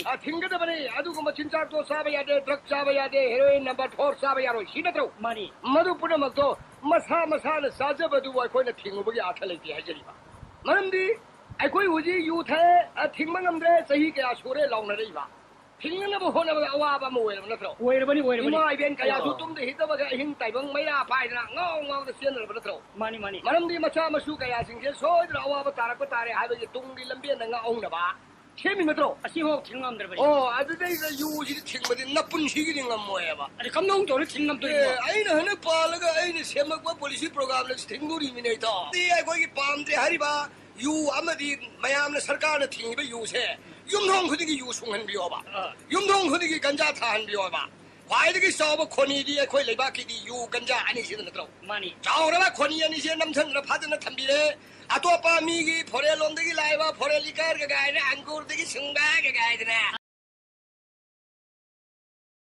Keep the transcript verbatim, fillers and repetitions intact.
ꯑ, ꯊꯤꯡꯒꯗꯕꯅꯤ꯫ ꯑꯗꯨꯒꯨꯝꯕ ꯆꯤꯟꯖꯥꯛꯇꯣ ꯆꯥꯕ ꯌꯥꯗꯦ, drug ꯆꯥꯕ ꯌꯥꯗꯦ, heroin number four ꯆꯥꯕ ꯌꯥꯔꯣꯏ, ꯁꯤ ꯅꯠꯇ꯭ꯔꯣ? ꯃꯥꯅꯤ꯫ ꯃꯗꯨ ꯄꯨꯝꯅꯃꯛꯇꯣ ꯃꯁꯥ ꯃꯁꯥꯅ ꯆꯥꯖꯕꯗꯨꯕꯨ ꯑꯩꯈꯣꯏꯅ ꯊꯤꯡꯉꯨꯕꯒꯤ ꯑꯥꯔꯊ ꯂꯩꯇꯦ ꯍꯥꯏꯖꯔꯤꯕ꯫ ꯃꯔꯝꯗꯤ ꯑꯩꯈꯣꯏ ꯍꯧꯖꯤꯛ ꯌꯨ ꯊꯛꯑꯦ, ꯑ, ꯊꯤꯡꯕ ꯉꯝꯗ꯭ꯔꯦ, ꯆꯍꯤ ꯀꯌꯥ ꯁꯨꯔꯦ ꯂꯥꯎꯅꯔꯛꯏꯕ꯫ ꯊꯤꯡꯅꯅꯕ ꯍꯣꯠꯅꯕꯗ ꯑꯋꯥꯕ ꯑꯃ ꯑꯣꯏꯔꯕ ꯅꯠꯇ꯭ꯔꯣ? ꯑꯣꯏꯔꯕꯅꯤ, ꯑꯣꯏꯔꯕꯅꯤ꯫ ꯏꯃꯥ ꯏꯕꯦꯟ ꯀꯌꯥꯁꯨ ꯑꯣ꯫ ꯇꯨꯝꯗ ꯍꯤꯞꯇꯕꯒ ꯑꯍꯤꯡ ꯇꯥꯏꯕꯪ ꯃꯩꯔꯥ ꯄꯥꯏꯗꯅ ꯉꯥꯎ ꯉꯥꯎꯗ ꯆꯦꯟꯅꯔꯕ ꯅꯠꯇ꯭ꯔꯣ? ꯃꯥꯅꯤ, ꯃꯥꯅꯤ꯫ ꯃꯔꯝꯗꯤ ꯃꯆꯥ ꯃꯁꯨ ꯀꯌꯥꯁꯤꯡꯁꯦ ꯁꯣꯏꯗꯅ ꯑꯋꯥꯕ ꯇꯥꯔꯛꯄ ꯇꯥꯔꯦ ꯍꯥꯏꯕꯒꯤ ꯇꯨꯡꯒꯤ ꯂꯝꯕꯦꯟꯗ ꯉꯥꯛꯍꯧꯅꯕ ꯁꯦꯝꯃꯤ ꯅꯠꯇ꯭ꯔꯣ? ꯑꯁꯤꯐꯥꯎ ꯊꯤꯡ ꯉꯝꯗ꯭ꯔꯕꯅꯤ꯫ ꯑꯣ, ꯑꯗꯨꯗꯩꯗ ꯌꯨꯁꯤꯗꯤ ꯊꯤꯡꯕꯗꯤ ꯅꯄꯨꯟꯁꯤꯒꯤꯗꯤ ꯉꯝꯃꯣꯏꯕ꯫ ꯑꯗꯨ ꯀꯝꯗꯧ ꯇꯧꯔ ꯊꯤꯡ ꯉꯝꯗꯣꯏꯅꯣ? ꯑꯦ, ꯑꯩꯅ ꯍꯟꯗꯛ ꯄꯥꯜꯂꯒ ꯑꯩꯅ ꯁꯦꯝꯃꯛꯄ policy programꯅ ꯊꯤꯡꯗꯣꯔꯤꯃꯤꯅꯦ, ꯏꯇꯥꯎ꯫ ꯁꯤ ꯑꯩꯈꯣꯏꯒꯤ ꯄꯥꯝꯗꯦ ꯍꯥꯏꯔꯤꯕ ꯌꯨ ꯑꯃꯗꯤ ꯃꯌꯥꯝꯅ, ꯁꯔꯀꯥꯔꯅ ꯊꯤꯡꯉꯤꯕ ꯌꯨꯁꯦ ꯌꯨꯝꯊꯣꯡ ꯈꯨꯗꯤꯡꯒꯤ ꯌꯨ ꯁꯨꯡꯍꯟꯕꯤꯌꯣꯕ꯫ ꯑꯥ꯫ ꯌꯨꯝꯊꯣꯡ ꯈꯨꯗꯤꯡꯒꯤ ꯒꯟꯖꯥ ꯊꯥꯍꯟꯕꯤꯌꯣꯕ꯫ ꯈ꯭ꯋꯥꯏꯗꯒꯤ ꯆꯥꯎꯕ ꯈꯣꯅꯤꯗꯤ ꯑꯩꯈꯣꯏ ꯂꯩꯕꯥꯛꯀꯤꯗꯤ ꯌꯨ ꯒꯟꯖꯥ ꯑꯅꯤꯁꯤꯗ ꯅꯠꯇ꯭ꯔꯣ? ꯃꯥꯅꯤ꯫ ꯆꯥꯎꯔꯕ ꯈꯣꯅꯤ ꯑꯅꯤꯁꯦ ꯅꯝꯁꯤꯟꯗꯅ ꯐꯖꯅ ꯊꯝꯕꯤꯔꯦ꯫ ꯑꯇꯣꯞꯄ ꯃꯤꯒꯤ foreign ꯂꯣꯝꯗꯒꯤ ꯂꯥꯛꯏꯕ foreign liquor ꯀ ꯀꯥꯏꯅ, ꯑꯪꯒꯨꯔꯗꯒꯤ ꯁꯨꯡꯕ ꯀ ꯀꯥꯏꯗꯅ꯫